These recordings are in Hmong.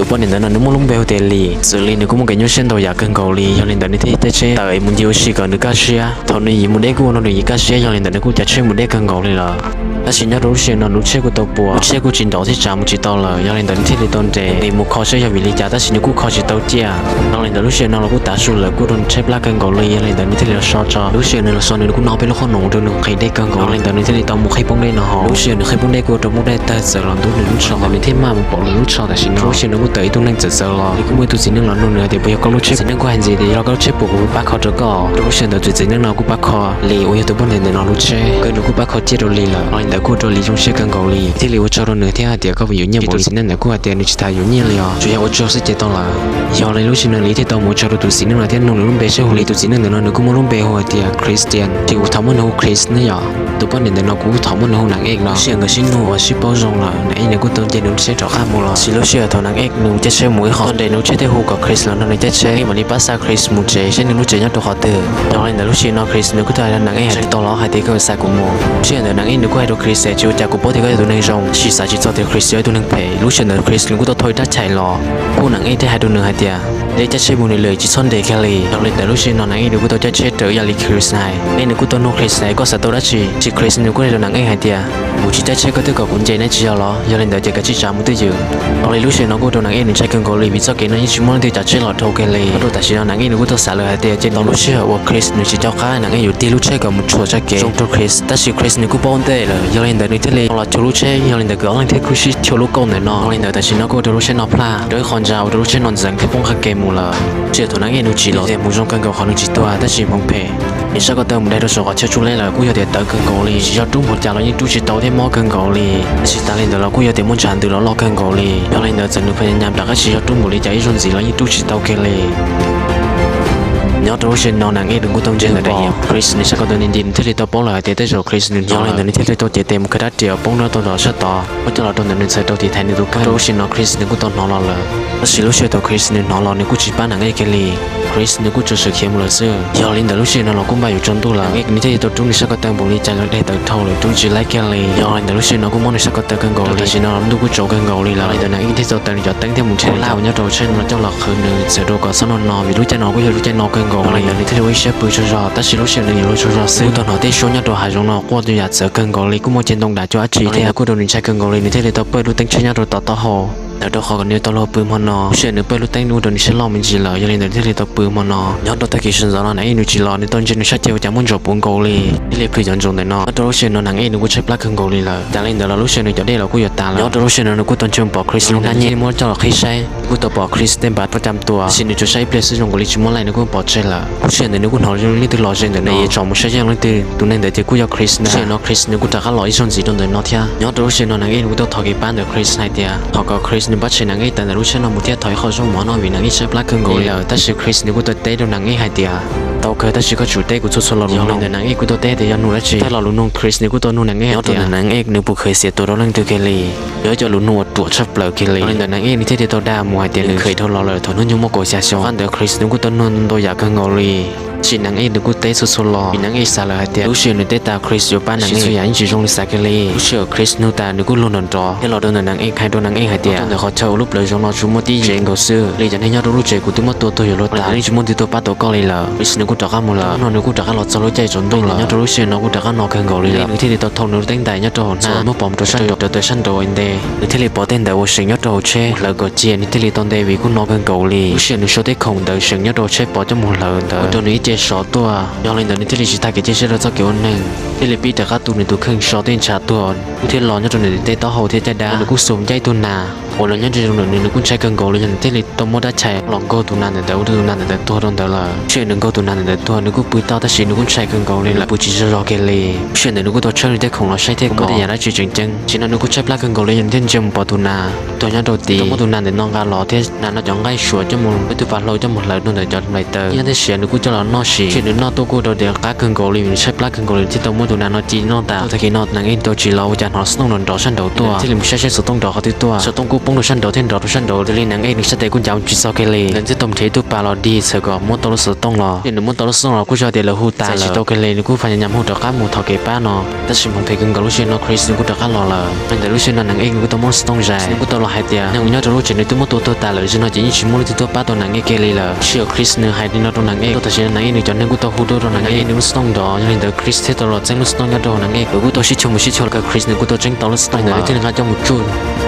Tus poj niam ntawd no nws muaj lub npe hu tias Lis. Txawm Lis nws kuj muaj kev nyuaj siab ntau yam kawg nkaus li, yog li ntawd nws thiaj caij tsheb tawm mus ncig ua si kom nws kaj siab. Thaum nws yim mus deb kuj ua rau nws yim kaj siab, yog li ntawd nws kuj caij tsheb mus deb kawg nkaus li lawm. Tab sis nyob rau lub sij hawm no lub tsheb kuj tau puas, lub tsheb kuj tsis nraum thiab tsav mus tsis tau lawm, yog li ntawd nws thiaj li tau nres mus kho saib yog vim li cas, tab sis nws kuj kho tsis tau ciaj. Yog li ntawd lub sij hawm no los kuj tav su lawm, kuj ua rau nws tshaib plab kawg nkaus li, yog li ntawd nws thiaj li los so tso. Lub sij hawm nws los so nws kuj noj peb lub qhob noom rau nws qhib deb kawg nkaus, yog li ntawd nws thiaj li tau mus qhib poob dej no hauv. Lub sij hawm nws qhib poob dej kuj ua rau muaj dej tawg txawm los ntub nws lub tsho, nws thiaj maj mus pom nws lub tsho tam sim no. Lub sij hawm nws kuj tawm ib tug neeg txawv txawv los, nws kuj muaj ib tug txiv neej los nug nws hais tias puas yog koj lub tsheb. Txiv neej kuj hais ntxiv tias yog koj lub tsheb puas kuv pab kho rau koj. Lis, ua rau tus poj niam ntawm no lub tsheb, kawg nws kuj pab kho ciaj rau Lis lawm. Yog li ntawd kuj ua rau Lis zoo siab kawg nkaus li, thiaj li ua tsaug rau nws thiab hais tias koj puas yuav nyiaj. Tus txiv neej ntawd kuj hais tias nws tsis tas yuav nyiaj li os, tsuas yog ua tsaug xwb ces tau lawm. Yog li lub sij hawm no Lis thiaj tau mus ua tsaug rau tus txiv neej no thiab nug nws lub npe saib hu li. Tus txiv neej ntawm no nws kuj muaj lub npe hu hais tias Christian, ces kuv thov muab nws hu Chris ne yom. Tus poj niam ntawm no kuv thov muab nws hu Nam Ej no. Lub sij hawm nkawd sib nug uas sib paub zoo lawm, Nam Ej nws kuj tau nce nws lub tsheb rov qab mus lawm. Txij lub sij hawm thaum Nam Ej nws caij tsheb mus ib qho, nws lub tsheb thiaj hu kom Chris los nrog nws caij tsheb, mam li pab xa Chris mus tsev saib nws lub tsev nyob rau qhov twg. Yog li ntawd lub sij hawm no Chris nws kuj tau hais rau Nam Ej hais tias tau los hais tias koj xa kuv mus. Lub sij hawm ntawd Nam Ej nws kuj hais rau Chris tias tsis ua cas, kuv paub tias koj yog tus neeg zoo, tab sis xav tsis txog tias Chris yog ib tug neeg phem. Lub sij hawm ntawd Chris nws kuj tau thau ib rab chais los, kuj Nam Ej thiaj hais rau nws hais tias neb caij tsheb mus nws lawm tsis txhob nres kiag li. Yog li ntawd lub sij hawm no Nam Ej nws kuj tau caij tsheb raws ib yam li Chris hais. Nam Ej nws kuj tau nug Chris hais koj xav tau dab tsi, tab sis Chris nws kuj hais rau Nam Ej hais tias kuv tsis caij tsheb koj twb kom kuv nce ne tsis yog los, yog li ntawd ces kav tsij tsav mus twj ywm. Yog li lub sij hawm no kuj ua rau Nam Ej nws ntshai kawg nkaus li vim txoj kev no yeej tsis muaj leej twg caij tsheb los dhau kiag li. Ua rau tam sim no Nam Ej nws kuj tau xav lawm hais tias ces tau lub sij hawm uas Chris nws tsis coj qab Nam Ej yuav tig lub tsheb kom mus tshuam txoj kev zoo rau Chris, tab sis Chris nws kuj paub ntej lawm, yog li ntawd nws thiaj li los chua lub tsheb, yog li ntawd nkawd ob leeg thiaj kuj sib chua lub kauj ntawm no. Yog li ntawd tam sim no kuj ua rau lub tsheb no plaj rau ib qho ntsa ua rau lub tsheb no ntxeev thiab poob qab ke mus lawm. Lub sij hawm thaum Nam Ej nws tsim los tias mus zoo kawg nkaus qhov nws tsis tuag, tab sis hmoov phem nws sab ko taw mus daig rau saum qhov chaw tsuj leb lawm kuj yog tias tawv kawg nkaus li, tsis yog rub npaum cas los yeej rub tsis tau thiab mob kawg nkaus li. Tab sis tas li ntawd los kuj yog tias muaj ntshav ntws los loj kawg nkaus li. Yog li ntawd txawm nws pheej nyas nram rov qab tsis yog rub npaum li cas ib zaug ntxiv los yeej rub tsis tau kiag li. Nyob rau lub sij hawm no Nam Ej nws kuj tau ntsia ntawm daim iab, Chris nws sab ko taw nti nti nws thiaj li tau paub lawm hais tias tej zaum Chris nws hnov lawm, nws thiaj li tau cev tes mus khawb rab riam poob nyob rau tom sab tod muab coj los rau ntawm nws ntxhais rau tiv thaiv nws tus kheej. Rau lub sij hawm no Chris nws kuj tau hnov los lawm, tab sis lub sij hawm thaum Chris nws hnov los nws kuj tsis pab Nam Ej kiag li. Chris nws kuj tsuas sawv khiav mus lawm xwb. Yog li ntawd lub sij hawm no los kuj npaj yuav tsaus ntuj lawm, Nam Ej nws thiaj li tau rub nws sab ko taw npaum li cas los daig tawv dhau lawm rub tsis laib kiag li. Yog li ntawd lub sij hawm no kuj mob nws sab ko taw kawg nkaus li, tam sim no los ntuj kuj tsaus kawg nkaus li lawm. Yog li ntawd Nam Ej thiaj tau taws nws cov teeb thiab mus nrhiav laj uas nyob rau tsheb no coj los qhwv nws txawm rau kom txhob no no vim lub caij no kuj yog lub caij no kawg nkaus li. Yog li ntawd nws thiaj li ua ib siab pw tsaug zog, tab sis lub sij hawm nws yuav luag tsaug zog xwb kuj tau hnov tej suab nyob rau hav zoov no quaj ntawm yam txawv kawg nkaus li, kuj muaj ceg ntoo dam cuag dab tsi thiab kuj ua rau nws ntshai kawg nkaus li, nws thiaj li tau pawj lub teeb tsheb nyob rau tom taub hau ntawm rau qhov kom nws tau luag pw hmo no. Lub sij hawm nws pawj lub teeb ua rau nws siab loj me ntsis lawm, yog li ntawd nws thiaj li tau pw hmo no. Nyob rau tag kis sawv ntxov no Nam Ej nws tsis los, nws tau ntsia nws sab ceg ua cas muaj ntsaum puv nkaus li, thiaj li plhws cov ntsaum ntawm no. Nyob rau lub sij hawm no Nam Ej nws kuj tshaib plab kawg nkaus li lawm, tas li ntawd los lub sij hawm nws cov dej los kuj yuav tas lawm. Nyob rau lub sij hawm no nws kuj tau ntshe mus pom Chris lub hnab nyiaj muab coj los qhib saib, nws kuj tau pom Chris tej npav rau cam tua, tab sis nws tsuas saib ib pliag xwb zoo nkaus li tsis muaj laij nws kuj pom tseg lawm. Lub sij hawm ntawd nws kuj hnov zoo leej twg los ze ntawm no, tsom mus saib seb leej twg, tus neeg ntawd ces kuj yog Chris ntag. Lub sij hawm no Chris nws kuj rov qab los ib zaug ntxiv rau ntawm no thiab. Nyob rau lub sij hawm no Nam Ej nws kuj tau thov kev pab ntawm Chris hais tias thov kom Chris nws pab tshem Nam Ej tawm ntawm lub tsheb no mus thiab thov ib qho zaub mov noj vim Nam Ej tshaib plab kawg nkaus li lawm, tab sis Chris nws kuj tau teb rau Nam Ej hais tias tau kawg, tab sis koj tsum teb kuv txhua txhua lo lus nug. Nam Ej kuj tau teb tias yog nug dab tsi. Tag lo lus nug Chris nws kuj tau nug Nam Ej hais tias Nam Ej nws puas khaws xiav tua rau leej twg kiag li. Yog ib co lus nug uas ruam tshaj plaws kiag li. Yog li ntawd Nam Ej nws thiaj li tau dag mus hais tias nws khaws dhau los lawm thaum hnub nyoog muaj kaum xya xyoo. Qhov ntawd Chris nws kuj tau nug ntau yam kawg nkaus li, tab sis Nam Ej nws kuj teb txhua txhua lo vim Nam Ej xav lawm hais tias lub sij hawm nws teb tas Chris yuav pab Nam Ej txhua yam yeej tsis zoo li xav kiag li. Lub sij hawm Chris nug tas nws kuj luag nrov nrov thiab los rau ntawm Nam Ej hais rau Nam Ej hais tias ntawm qhov chaw uas lub plawv zoov no tsuas muaj tib tsev nkaus xwb li, cov neeg nyob rau lub tsev kuv twb muab tua tuag yuav luag tas, yeej tsis muaj leej twg tuaj pab tau koj li lawm. Chris nws kuj rov qab mus lawm, no nws kuj rov qab los txog lub caij tsaus ntuj lawm. Nyob rau lub sij hawm no kuj rov qab no kawg nkaus li lawm, nws thiaj li tau thau nws lub teeb ntais nyob rau hauv hnab muab pov mus rau sab nraud, raws taw sab nraud ua ntej. Nws thiaj li pov tej ntawd uas seem nyob rau hauv tsheb mus hlawv kom ciaj, nws thiaj li tau nte vim kuj no kawg nkaus li. Lub sij hawm nws sau tej khoom ntawd seem nyob rau hauv tsheb pov coj mus hlawv ntawd ua rau nws ib ce sov tuaj. Yog li ntawd nws thiaj li tsis tag kev cia siab rau txoj kev ua neeg, thiaj li pib rov qab tu nws tus kheej so tej ntshav tuag, kuj thiaj los nyob rau nws tej taub hau thiab caj dab. Nws kuj xuas ncaj ib tug nas uas los nyob ntsej zoo ntawm nws, nws kuj ntshai kawg nkaus li, yog nws thiaj li tau muab rab chais los nkaug tus nas ntawm ntawd ua rau tus nas ntawm ntawd tuag rau ntawd lawm. Lub sij hawm nws nkaug tus nas ntawm ntawd tuag nws kuj pw tau, tab sis nws kuj ntshai kawg nkaus li lawm, pw tsis tsaug zog kiag li. Lub sij hawm ntawd nws kuj tau tshawb nws tej khoom los saib thiab muaj tej yam dab tsi tseem ceeb. Tam sim no nws kuj tshaib plab kawg nkaus li, yog nws thiaj ntsia mus pom tus nas tuag nyob rau tid, tau muab tus nas ntawm no nqa los thiab nas no cov nqaij suav coj mus, ib tug pas hlau coj mus hlawv rau ntawm cov nplaim taws, nyob tej siav nws kuj coj los noj sis. Lub sij hawm nws noj tuaj kuj rau tias qab kawg nkaus li, nws tshaib plab kawg nkaus li, nws thiaj tau muab tus nas no ci noj tas. Tag kis no Nam Ej tau tsis los ua cas hnov xov tooj nrov nrov sab nraud tuaj, thiaj li mus saib seb xov tooj nrov qhov twg tuaj. Xov tooj kuj poob rau sab nraud thiab nrov rau sab nraud. Yog li Nang Ej nws sab tes kuj ncav mus tsis txog kiag li. Nws thiaj tau nrhiav ib tug pas los dig txhawm kom muab tau lub xov tooj los. Ces nws muab tau lub xov tooj los kuj xyov tias lawv hu tas lawm. Tsis tau kiag li, nws kuj phas nyas nyas mus rov qab mus thaum kev pab no. Tab sis hmoov phem kawg nkaus, lub sij hawm no Chris nws kuj rov qab los lawm. Yog li ntawd lub sij hawm no Nang Ej nws kuj tau muab xov tooj zais, nws kuj tau los hais tias neeg uas nyob rau lub tsev nws twb muab tua tuag tas lawm, zaum no ces yeej tsis muaj leej twg tuaj pab tau Nang Ej kiag li lawm. Sij hawm Chris nws hais li no rau Nang Ej, tam sim no Nang Ej nws cov neeg kuj tau hu tuaj rau Nang Ej nws lub xov tooj nrov. Yog li ntawd Chris thiaj tau los txeeb lub xov tooj nyob rau Nang Ej, nkawd kuj tau sib chua mus sib chua los Chris nws kuj tau txeeb tau lub xov tooj lawm, thiaj li nqa coj mus tsuj.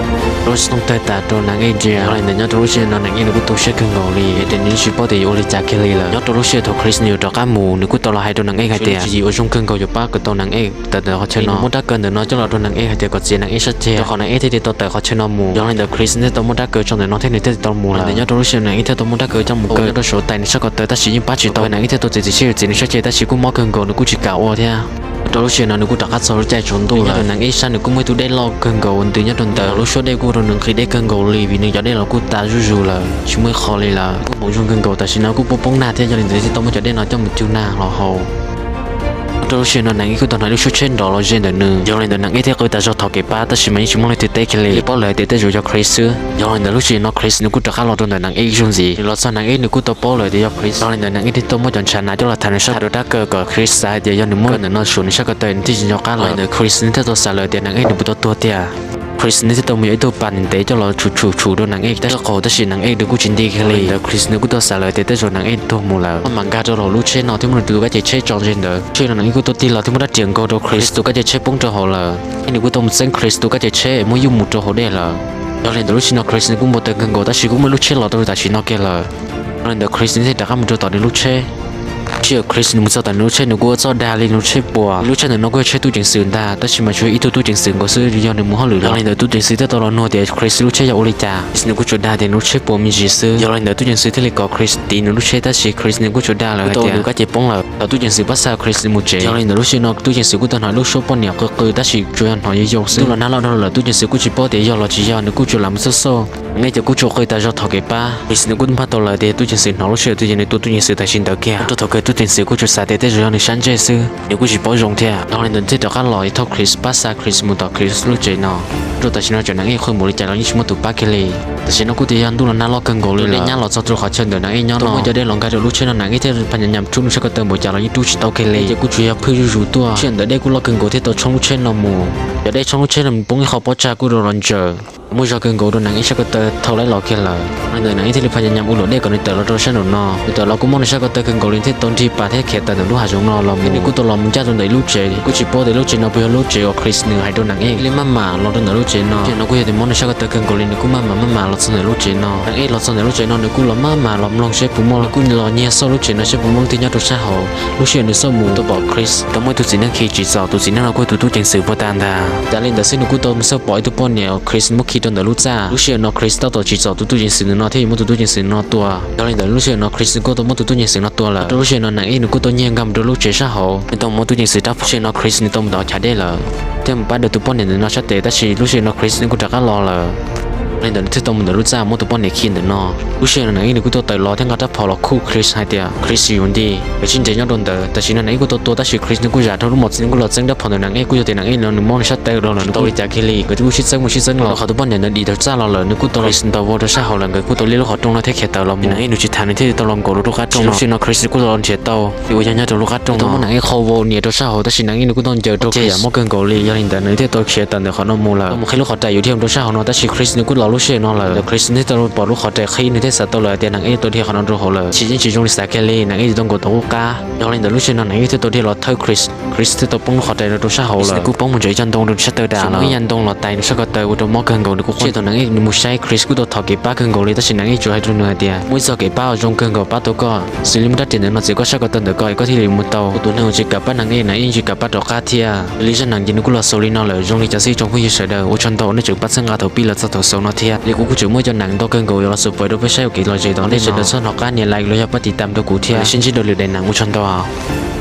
Lub xov tooj tawg tas rau Nang Ej ntsia. Yog li ntawd nyob rau lub sij hawm no Nang Ej nws kuj tau siab kawg nkaus li, tias nws yeej tsis paub tias yuav ua li cas kiag li lawm. Nyob rau lub sij hawm thaum Chris nws yuav rov qab mus, nws kuj tau los hais rau Nang Ej hais tias tswv yim uas zoo kawg nkaus yuav pab kom tau Nang Ej tawm ntawm qhov chaw no. Muab rab kaw ntawm no coj los rau Nang Ej hais tias kom txiav Nang Ej sab ceg, rau qhov Nang Ej thiaj li tau tawm qhov chaw no mus. Yog li ntawd Chris nws thiaj tau muab rab kaw tso ntawm no thiab nws thiaj li tau mus lawm. Nyob rau lub sij hawm Nang Ej thiaj tau muab rab kaw coj mus kaw nyob rau saum tais nws sab ko taw, tab sis yeej pab tsis tau. Nang Ej thiaj tau txiav txim siab yuav txiav nws sab ceg, tab sis kuj mob kawg nkaus, nws kuj tsis kam ua thiab. Rau lub sij hawm no nws kuj rov qab txog lub caij tsaus ntuj lawm. Nyob rau Nang Ej sab nws kuj muaj ib tug dej loj kawg nkaus uas ntws nyob rau ntawd, lub suab dej kuj rau nws nqhis deb kawg nkaus li, vim nws cov dej los kuj tas zuj zus lawm, tsis muaj ib qho li lawm. Kuj hmoov zoo kawg nkaus, tam sim no kuj poob poob nag thiab, yog li ntawd thiaj tau muab cov dej no coj mus cug nag los haus. Rau lub sij hawm no Nang Ej kuj tau hnov lub suab tsheb nrov los ze ntawm nws. Yog li ntawd Nang Ej thiaj qw tas zog thov kev pab, tab sis mas yeej tsis muaj leej twg teb kiag li, paub lawm hais tias tej zaum yog Chris xwb. Yog li ntawd lub sij hawm no Chris nws kuj rov qab los rau ntawm Nang Ej ib zaug ntxiv. Nws los txog Nang Ej nws kuj tau paub lawm tias yog Chris. Yog li ntawd Nang Ej thiaj tau muab cov ntshav hnav coj los thaiv nws sab, hnav rau rab kaw kom Chris xav hais tias yog nws muab nws no suav nws sab ko taw nws thiaj tsis nco qab lawm. Chris nws thiaj tau xav lawm tias Nang Ej nws puas tau tuag tiag. Chris nws thiaj tau mus yuav ib tug pas ntev ntev coj los tshum tshum tshum rau Nang Ej tab sis qaug, tab sis Nang Ej nws kuj tsis nti kiag li. Chris nws kuj tau xav lawm tias tej zaum Nang Ej tuag mus lawm, maj mam nkag rau hauv lub tsheb no thiab muab nws tus kab ce tsheb tso tseg ntawd. Lub sij hawm no Nang Ej kuj tau tig los thiab muab rab riam nkaug rau Chris tus kab ce tsheb poob rau hauv lawm. Nws kuj tau mus txeeb Chris tus kab ce tsheb muab yuj mus rau hauv dej lawm. Yog li ntawd lub sij hawm no Chris nws kuj npau taws kawg nkaus, tab sis kuj muaj lub tsheb los rau tam sim no kiag lawm. Yog li ntawd Chris nws thiaj rov qab mus rau tom nws lub tsheb. Sij hawm Chris nws mus txog tom nws lub tsheb nws kuj ua txuj dag li nws lub tsheb puas. Lub tsheb ntawm no kuj yog tsheb tub ceev xwm ntag, tab sis mas tsuas yog ib tug tub ceev xwm nkaus xwb yog nws mus hauj lwm lawm. Yog li ntawd tub ceev xwm thiaj tau los nug tias Chris lub tsheb yog ua li cas, Chris nws kuj tsuas dag tias nws lub tsheb puas me ntsis xwb. Yog li ntawd tub ceev xwm thiaj li kom Chris tiv nws lub tsheb, tab sis Chris nws kuj tsuas dag lawm hais tias nws kab ce poob lawm. Thaum tub ceev xwm pab xa Chris mus tsev, yog li ntawd lub sij hawm no tub ceev xwm kuj tau hnov lub suab poj niam qw qw, tab sis tsuas yog hnov yau yau xwb. Ntuj los nag loj dhau lawm, tub ceev xwm kuj tsis paub tias yog los tsis yog, nws kuj tsuas lam mus xauj xauj. Nws kuj tsuas qw tas zog thov kev pab. Chris nws kuj npaj tau lawm tias tub ceev xwm hnov lub sij hawm twg ces nws tua tub ceev xwm tam sim ntawd kiag. Rau thaum kawg tub ceev xwm kuj tsuas xav tias tej zaum yog nws sab ntsej xwb, nws kuj tsis paub zoo thiab. Yog li ntawd thiaj rov qab los ib thaum Chris pab xa Chris mus tom Chris lub tsev no. Rau tam sim no tseem Nang Ej qw npaum li cas los yeej tsis muaj tus pab kiag li. Tam sim no kuj tias yog ntuj los nag loj kawg nkaus li lawm, nyab los txog rau qhov chaw ntawm Nang Ej nyob no, muaj cov dej los nkag rau lub tsheb no Nang Ej thiaj phas nyas nyas rub nws sab ko taw npaum cas los yeej rub tsis tau kiag li, ces kuj tsuas yog phwj zuj zus tuaj. Sij hawm ntawd dej kuj loj kawg nkaus thiaj tau tshoob lub tsheb no mus. Cov dej tshoob lub tsheb no mus poob ib qho pob tsag kuj rau los ntsaws, muaj zog kawg nkaus rau Nang Ej sab ko taw thau laib los kiag lawm. Yog li ntawd Nang Ej thiaj li phas nyas nyas ua luam dej kom nws tawm los rau sab nraum no. Nws tawm los kuj mob nws sab ko taw kawg nkaus li thiaj tau nrig pas thiab khiav tawm ntawm lub hav zoov no los mus. Nws kuj tau los mus ncaj rau ntawm ib lub tsev, kuj tsis paub tias lub tsev no puas yog lub tsev uas Chris nws hais rau Nang Ej li. Maj mam los rau ntawm lub tsev no, tsev no kuj yog tias mob nws sab ko taw kawg nkaus li, nws kuj maj mam maj mam los txog ntawm lub tsev no. Nang Ej los txog ntawm lub tsev no nws kuj los maj mam los mloog seb puas muaj, kuj los nyiag xauj lub tsev no seb puas muaj leej twg nyob rau sab hauv. Lub sij hawm nws xauj mus tau pom Chris tau muaj ib tug txiv neej khi tsim txom, tus txiv neej no kuj yog tus tub ceev xwm puag ta ntag. Cas li ntawd xwb nws kuj tau mus xauj pom ib tug poj niam Chris muab khi rau ntawm lub txaj. Lub sij hawm no Chris tab tom tsim txom tus tub ceev xwm ntawm no thiaj yuav muab tus tub ceev xwm no tua. Yog li ntawd lub sij hawm no Chris nws kuj tau muab tus tub ceev xwm no tua lawm. Rau lub sij hawm no Nang Ej nws kuj tau nyiag nkag mus rau lub tsev sab hauv, nws tau mus muab tub ceev xwm rab phom. Lub sij hawm no Chris nws tau mus tom chav dej lawm thiab mus pab dua tus poj niam ntawm no sab tes, tab sis lub sij hawm no Chris nws kuj rov qab los lawm. Li ntawd nws thiaj tau mus ntawm lub txaj muab tus poj niam khi ntawm no. Lub sij hawm no Nang Ej nws kuj tau tawm los thiab nqa rab phom los khuj Chris hais tias Chris yuav nti, yuav tsis nres nyob rau ntawd. Tam sim no Nang Ej kuj tau tua, tab sis Chris nws kuj zam dhau lub mos txwv nws kuj los txeeb rab phom ntawm Nang Ej, kuj yog tias Nang Ej no nws mob nws sab tes dhau lawm, nws tau ua li cas kiag li, nkawd kuj sib txeeb mus sib txeeb los qhov tus poj niam ntawd dim tau txaj los lawm, nws kuj tau los ntaus vau rau sab hauv lawm, nkawd kuj tau liab lub qhov rooj no thiab khiav tawm los mus. Nang Ej nws tsis tham, nws thiaj li tau los nkaum rau lub qab rooj no. Lub sij hawm no Chris nws kuj los nrhiav tau li uas yog nyob rau lub qab rooj no, tau muab Nang Ej qho vau nias rau sab hauv, tab sis Nang Ej nws kuj tau ncaws rau, yam mob kawg nkaus li. Yog li ntawd nws thiaj tau khiav tawm ntawm qhov no mus lawm. Tau mus qhib lub qhov rais yuav dhia mus rau sab hauv no, tab sis Chris nws kuj los lub sij hawm no lawm. Chris nws thiaj tau pom lub qhov rais qhib, nws thiaj xav tau lawm tias Nang Ej tau dhia qhov no rau hauv lawm, tab sis yeej tsis zoo li xav kiag li, Nang Ej tsis tau nkaum tau qub qab. Yog li ntawd lub sij hawm no Nang Ej thiaj tau dhia los thawb Chris, Chris thiaj tau poob lub qhov rais no rau sab hauv lawm, nws kuj poob mus ntsaws ib co ntoo rau nws sab taw dam lawm, ib yam ntoo los tais nws sab ko taw ua rau mob kawg nkaus, nws kuj quaj. Thaum Nang Ej nws mus saib Chris kuj tau thov kev pab kawg nkaus li, tab sis Nang Ej tsuas hais rau nws hais tias muaj ib txoj kev pab uas zoo kawg nkaus pab tau koj, xws li muaj rab riam ntawm no txiav koj sab ko taw ntawm ko es koj thiaj li mus tau. Tus neeg uas tsis kam pab Nang Ej, Nang Ej yeej tsis kam pab rov qab thiab. Li zaj neeg ces nws kuj los xaus li no lawm. Zoo li cas xwb tsoom phooj ywg sawv daws, ua tsaug ntau nej tseem pab txhawb nqa thaum pib los txog thaum xaus no thiab. Li kuv kuj tseem muaj cov neeg ntau kawg nkaus yuav los xaus pab rau peb saib ua kev lom zem tau, nej sawv daws txhob hnov qab nias like los yog pab tiv tam rau kuv thiab. Sib ntsib rau lwm daim neeg, ua tsaug ntau.